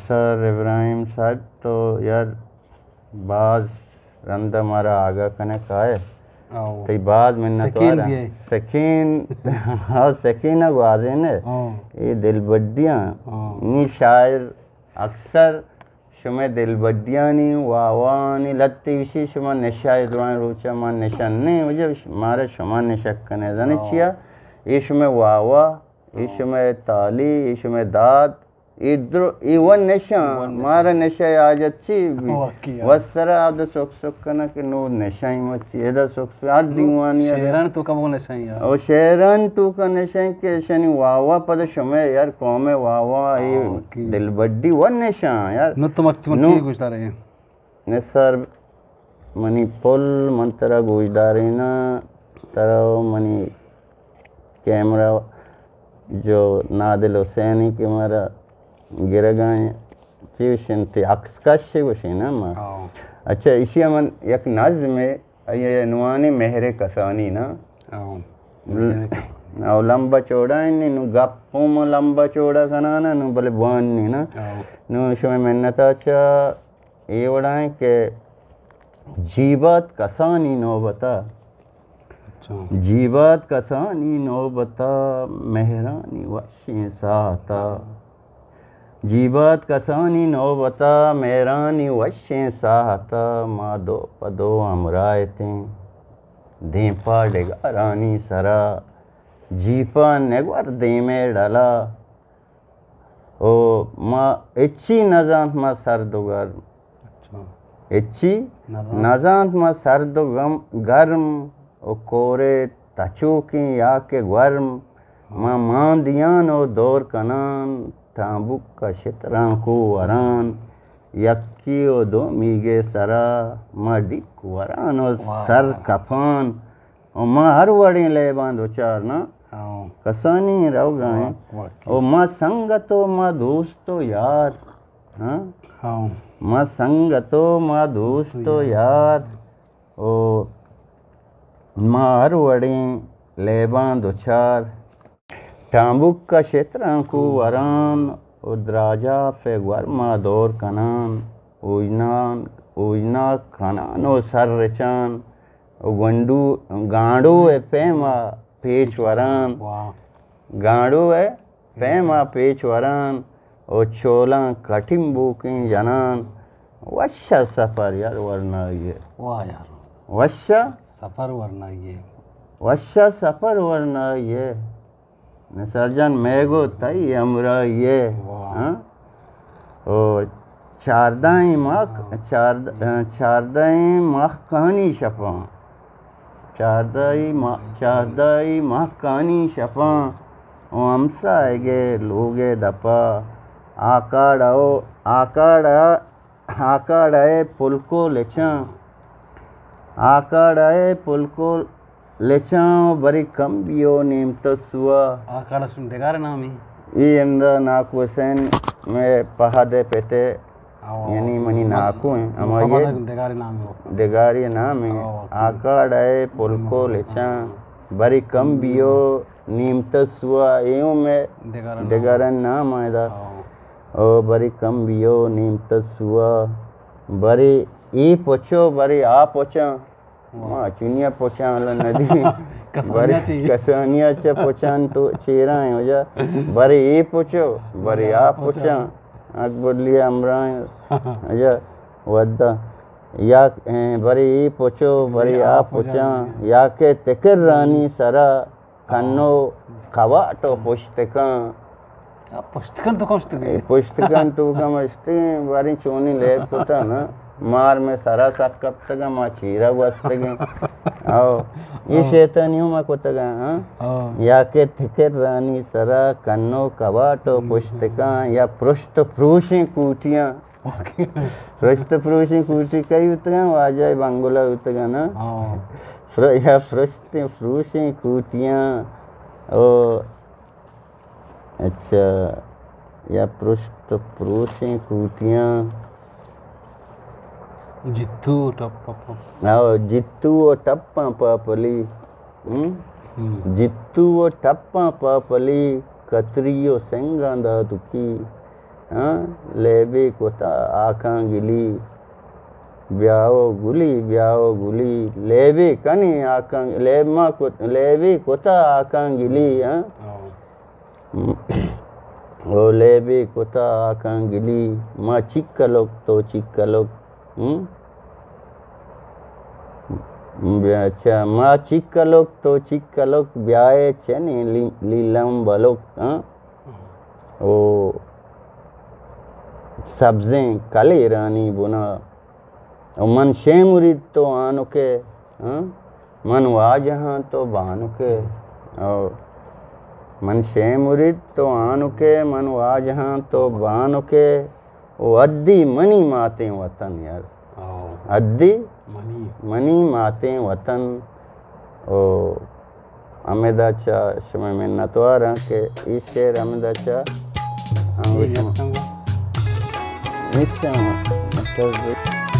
سر ابراہیم صاحب، تو یار باز رند ءَ مارا آگاہ کنگ ءَ کائے۔ آؤ۔ تئی باز منت سکین وار آں۔ بیئے۔ سکین، ہاں، سکین ءَ گوازین ءَ۔ ہاں۔ اے دلبڈیاں۔ ہاں۔ نی شاعر اکثر شمئے دلبڈیانی واوانی لتے ایشی شما نشہ ءَ، درائیں روچ ءَ ما نشہ نہ ایں، وجہ مارا شما نشہ کنے۔ زانے ہاں۔ چیا؟ اے شمئے واوا، اے ہاں۔ شمئے تالی، اے شمئے داد، اے درو، اے ون نشہ، ون نشہ۔ مارا نشہ ءِ حاجت چی بی؟ واقعی۔ وت سرا آ دہ سک سک کنہ کہ نو نشہ ءَ مچی، ادا سک سک، ہر دیوانی ءَ۔ شعران تو کم نشہ ءَ۔ او شعران تو کا نشہ ءَ کہ شنی واوا پد شمئے یار قوم ءِ واوا، اے واقعی۔ دلبڈی ون نشہ یار۔ نو تو مچی مچی نو۔ گوشدار ئے۔ نثار، منی پل، من ترا گوشداریناں، ترا و منی کیمرہ جو نادل حسینی کہ مارا گرگا ایں، چی گوشنت، عکس کش گوشیں نا ما۔ ہاں۔ اچھا، ایشی ءَ من یک نظمے، آئی ءِ عنوان مہر کسانی نا۔ ہاں۔ او لمبا چوڑا ایں، نو گپ ہم لمبا چوڑا کنانا، نو بلے بوان نی نا۔ ہاں۔ نو شمئے منتا چا اے وڑا ایں کہ جیبات کسانی نوبتا۔ اچھا۔ جیبات کسانی نوبتا، مہرانی وشیں ساعتا۔ جیبات کسانی نوبتا، مہرانی وشیں ساعتا، ما دو پہ دو ہمراہ اتیں، دیم پہ ڈگارانی سرا، جیپاں نگور دیم ءِ ڈلا۔ او ما ہچی نزانت ما سرد و گرم۔ اچھا۔ ہچی نزانت۔ نزانت ما سرد و گم-، گرم و کورے تچوکیں یا کہ گورم۔ ما مان دیان و دور کنان، ٹامبوک ءَ شترانک و وران۔ یکی و دومیگے سرا ما ڈیک وران و واہ، سر واہ۔ کپان۔ و ما ہر وڑیں لیباں دوچار نا۔ ہاں۔ کسانی روگا ایں۔ واہ، واہ۔ و ما سنگت و ما دوست و یار۔ ہاں؟ ہاں۔ ما سنگت و ما دوست و یار۔ و ما ہر وڑیں لیباں دوچار۔ ٹامبوک ءَ شترانک و وران و دراجا پہ گورما دور کنان، اوژنان، اوژناک کنان و سر رچان و گونڈو، گانڈو ءِ پیما پیچ وران۔ واہ۔ گانڈو ءِ پیما پیچ وران و چولاں کٹنبوکیں جنان۔ وش ءَ سفر یار ورنائی ءِ۔ واہ یار۔ وش ءَ سفر ورنائی ءِ۔ وش ءَ سفر ورنائی ءِ۔ نثار جان، مئے گوں تئی ہمراہی ءِ۔ واہ۔ ہاں؟ او چاردہیں ماہ، ہاں۔ چارد-، چاردہیں ماہکانی شپاں۔ چاردہی ما-، چاردہی ماہکانی شپاں۔ او ہمساہگ ءِ لوگ ءِ دپا۔ آکاڑ او، آکاڑ ءَ آکاڑ ءِ پلک و لچاں، آکاڑ ءِ پلک و لچاں و بری کمبی و نیم تسوا۔ آکاڑ ءِ ڈگار نامے؟ اے ہمدا ناکو حسین مئے پہد ءِ پت ءِ، آو، یعنی منی ناکو ایں، ہمائی ءِ ڈگار نامے۔ ڈگاری نامے۔ آو، آکاڑ ءِ پلک و لچاں، بری کمبی و نیم تسوا، ایوم ءِ ڈگار نام۔ ڈگار نام آئے دا۔ آو۔ او بری کمبی و نیم تسوا، بری اے پچو، بری آ پچاں۔ واہ۔ ما چنیا پچاں اللہ ندی۔ کسانیا بری چی؟ کسانیا چہ پچاں تو چیرا ایں وجہ۔ بری اے پچو، بری آ پچاں۔ اکبر لیا ہمراہ ایں وجہ۔ ودا یا، اے، بری اے پچو، بری آ پچاں۔ یا کہ تکرانی سرا کنو کواٹ و پشتکاں۔ آ، پشتکاں تو کشتگیں؟ اے پشتکاں تو کم اشتگیں، باریں چونی لیب کتا نا۔ مار مئے سرا سک کپتگاں، ما چیرا گوستگیں۔ او، اے او۔ شیطانی ما کتگاں، ہاں؟ او۔ یا کہ تکرانی سرا کنو کواٹ و پشتکاں، یا پرشت پروشیں کوٹیاں۔ اوکے۔ پرشت پروشیں کوٹی کئی اتگاں؟ واجہ بنگلہ اتگاں نا؟ ہاں۔ پر-، یا پرشت پروشیں کوٹیاں۔ او، اچھا، یا پرشت پروشیں کوٹیاں۔ جتو ٹپ ٹپ۔ ہاں، جتو و ٹپاں پاپلی۔ ہم؟ ہم۔ جتو و ٹپاں پاپلی، کتری و سنگاں داتکی۔ ہاں، لیبے کتا آکاں گلی، بیاؤ گلی، بیاؤ گلی، لیبے کنے آکاں، لیب ما کت، لیبے کتا آکاں گلی، ہاں۔ ہاں۔ او لیبے کتا آکاں گلی، ما چکلک تو چکلک، ہم؟ بیا چا، ما چکلک تو چکلک، بیائے چنے لی-، لیلم بلک، ہاں؟ او سبزیں کلیرانی بنا، او من شے مرید تو آنکے، ہاں؟ من واجہاں تو بانکے، او من شے مرید تو آنکے، من واجہاں تو بانکے، او ادی منی ماتیں وطن یار۔ او۔ ادی منی۔ منی ماتیں وطن۔ او ہمدا چا شمئے منتواراں کہ اے شعر ہمدا چا ہم اے وشم۔ نتنگ۔ مطلب